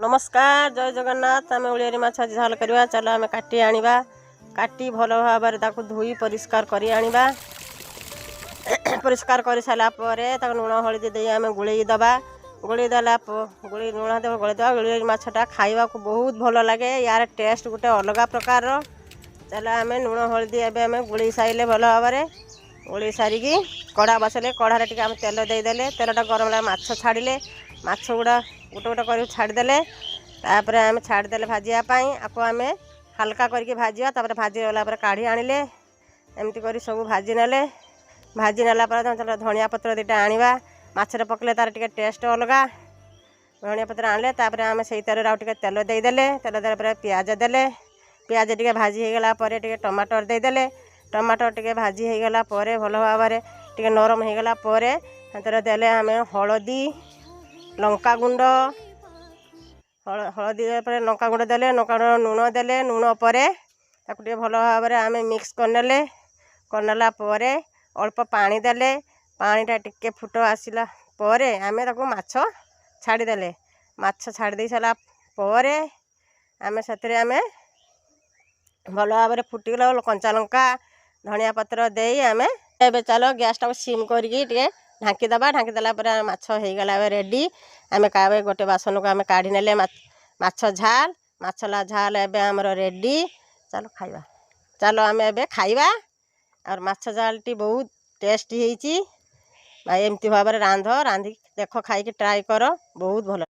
ନମସ୍କାର, ଜୟ ଜଗନ୍ନାଥ। ଆମେ ଓଳିଆରି ମାଛ ଆଜି ଝାଲ କରିବା। ଚାଲ, ଆମେ କାଟି ଆଣିବା। କାଟି ଭଲ ଭାବରେ ତାକୁ ଧୋଇ ପରିଷ୍କାର କରି ଆଣିବା। ପରିଷ୍କାର କରିସାରିଲା ପରେ ତାକୁ ଲୁଣ ହଳଦୀ ଦେଇ ଆମେ ଗୋଳେଇ ଦେବା। ଗୋଳେଇ ଦେଲା, ଗୋଳେଇ ଲୁଣ ଦେବା, ଗୋଳେଇ ଦେବା। ଓଳିଆରି ମାଛଟା ଖାଇବାକୁ ବହୁତ ଭଲ ଲାଗେ। ୟାର ଟେଷ୍ଟ ଗୋଟେ ଅଲଗା ପ୍ରକାରର। ଚାଲ, ଆମେ ଲୁଣ ହଳଦୀ ଏବେ ଆମେ ଗୋଳେଇ ସାରିଲେ, ଭଲ ଭାବରେ ଗୋଳେଇ ସାରିକି କଢ଼ା ବସେଇଲେ। କଢ଼ାରେ ଟିକେ ଆମେ ତେଲ ଦେଇଦେଲେ। ତେଲଟା ଗରମ ହେଲା, ମାଛ ଛାଡ଼ିଲେ। ମାଛ ଗୁଡ଼ା ଗୋଟେ ଗୋଟେ କରିକି ଛାଡ଼ିଦେଲେ। ତାପରେ ଆମେ ଛାଡ଼ିଦେଲେ ଭାଜିବା ପାଇଁ। ଆକୁ ଆମେ ହାଲକା କରିକି ଭାଜିବା। ତାପରେ ଭାଜି ଗଲା ପରେ କାଢ଼ି ଆଣିଲେ। ଏମିତି କରି ସବୁ ଭାଜି ନେଲେ। ଭାଜି ନେଲା ପରେ ଧନିଆ ପତ୍ର ଦୁଇଟା ଆଣିବା। ମାଛରେ ପକେଇଲେ ତାର ଟିକେ ଟେଷ୍ଟ ଅଲଗା। ଧନିଆ ପତ୍ର ଆଣିଲେ। ତାପରେ ଆମେ ସେଇ ତେଲରେ ଆଉ ଟିକେ ତେଲ ଦେଇଦେଲେ। ତେଲ ଦେଲା ପରେ ପିଆଜ ଦେଲେ। ପିଆଜ ଟିକେ ଭାଜି ହେଇଗଲା ପରେ ଟିକେ ଟମାଟର ଦେଇଦେଲେ। ଟମାଟର ଟିକେ ଭାଜି ହେଇଗଲା ପରେ, ଭଲ ଭାବରେ ଟିକେ ନରମ ହେଇଗଲା ପରେ ସେଥିରେ ଦେଲେ ଆମେ ହଳଦୀ, ଲଙ୍କାଗୁଣ୍ଡ। ହଳଦୀ ଦେଲା ପରେ ଲଙ୍କାଗୁଣ୍ଡ ଦେଲେ। ଲଙ୍କାଗୁଣ୍ଡ, ଲୁଣ ଦେଲେ। ଲୁଣ ପରେ ତାକୁ ଟିକେ ଭଲ ଭାବରେ ଆମେ ମିକ୍ସ କରିନେଲେ। କରିନେଲା ପରେ ଅଳ୍ପ ପାଣି ଦେଲେ। ପାଣିଟା ଟିକେ ଫୁଟ ଆସିଲା ପରେ ଆମେ ତାକୁ ମାଛ ଛାଡ଼ିଦେଲେ। ମାଛ ଛାଡ଼ି ଦେଇ ସାରିଲା ପରେ ଆମେ ସେଥିରେ ଆମେ ଭଲ ଭାବରେ ଫୁଟିଗଲା, କଞ୍ଚା ଲଙ୍କା, ଧନିଆ ପତ୍ର ଦେଇ ଆମେ ଏବେ ଚାଲ ଗ୍ୟାସ୍ଟାକୁ ସିମ୍ କରିକି ଟିକେ ଢାଙ୍କି ଦେବା। ଢାଙ୍କି ଦେଲା ପରେ ମାଛ ହେଇଗଲା ଏବେ ରେଡ଼ି। ଆମେ କାବେ ଗୋଟେ ବାସନକୁ ଆମେ କାଢ଼ି ନେଲେ। ମାଛ ଝାଲ, ମାଛଲା ଝାଲ ଏବେ ଆମର ରେଡ଼ି। ଚାଲ ଖାଇବା। ଚାଲ, ଆମେ ଏବେ ଖାଇବା। ଆଉ ମାଛ ଝାଲଟି ବହୁତ ଟେଷ୍ଟ ହେଇଛି। ଏମିତି ଭାବରେ ରାନ୍ଧିକି ଦେଖ, ଖାଇକି ଟ୍ରାଏ କର, ବହୁତ ଭଲ।